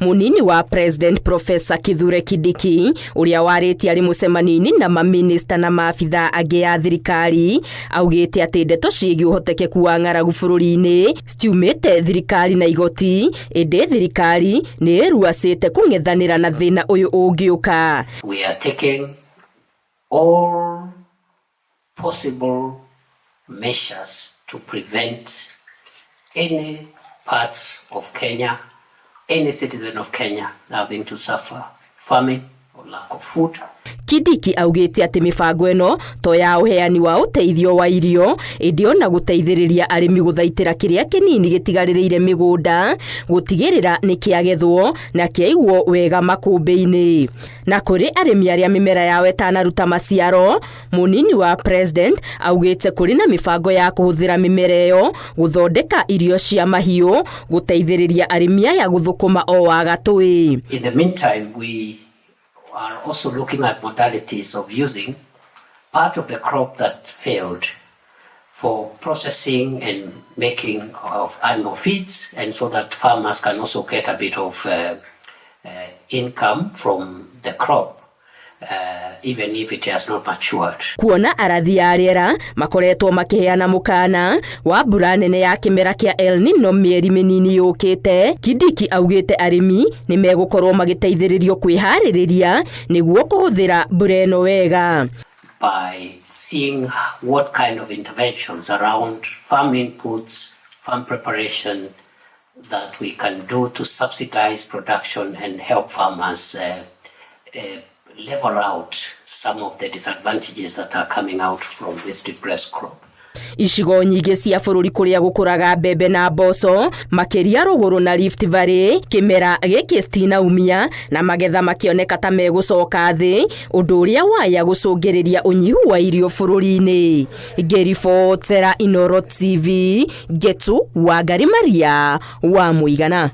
Munini wa President Professor Kithure Kindiki ũrĩa warĩtie arĩ mũcemanio-inĩ na maminista na maabithaa angĩ a thirikari augĩte atĩ ndeto ciĩgiĩ ũhotekeku wa ng'aragu bũrũri-inĩ citiumĩte thirikari na igoti, ĩndĩ thirikari nĩ ĩruacĩte kũng'ethanĩra na thĩna ũyũ ũngĩũka. We are taking all possible measures to prevent any part of Kenya, any citizen of Kenya having to suffer famine or lack of food. Kindiki augĩte atĩ mĩbango ĩno to ya ũheani wa ũteithio wa irio, ĩndĩ ona gũteithĩrĩria arĩmi gũthaitĩra kĩrĩa kĩnini gĩtigarĩrĩire mĩgũnda, gũtigĩrĩra nĩ kĩagethwo na kĩaigwo wega makũmbĩ-inĩ. Na kũrĩ arĩmi arĩa mĩmera yao ĩtanaruta maciaro, mũnini wa President augĩte kũrĩ na mĩbango ya kũhũthĩra mĩmera ĩyo gũthondeka irio cia mahiũ, gũteithĩrĩria arĩmi aya gũthũkũma o wagatũĩ. In the meantime, we are also looking at modalities of using part of the crop that failed for processing and making of animal feeds, and so that farmers can also get a bit of income from the crop, even if it has not matured. Kuona arathi a rĩera makoretwo makĩheana mũkana wa mbura nene ya kĩmera kĩa El Nino mĩeri mĩnini yũkĩte, Kindiki augĩte arĩmi nĩ megũkorwo magĩteithĩrĩrio kwĩharĩrĩria nĩguo kũhũthĩra mbura ĩno wega. By seeing what kind of interventions around farm inputs, farm preparation that we can do to subsidize production and help farmers level out some of the disadvantages that are coming out from this depressed crop. Icigo nyingĩ cia bũrũri kũrĩa gũkũraga mbembe na mboco, makĩria rũgũrũ na Rift Valley, kĩmera gĩkĩ citinaumia na magetha makĩoneka ta megũcoka thĩ, ũndũ ũrĩa waya gũcũngĩrĩria ũnyihu wa irio bũrũri-inĩ. Ngĩribotera Inooro TV, Ngetu Wangari Maria wa Mũigana.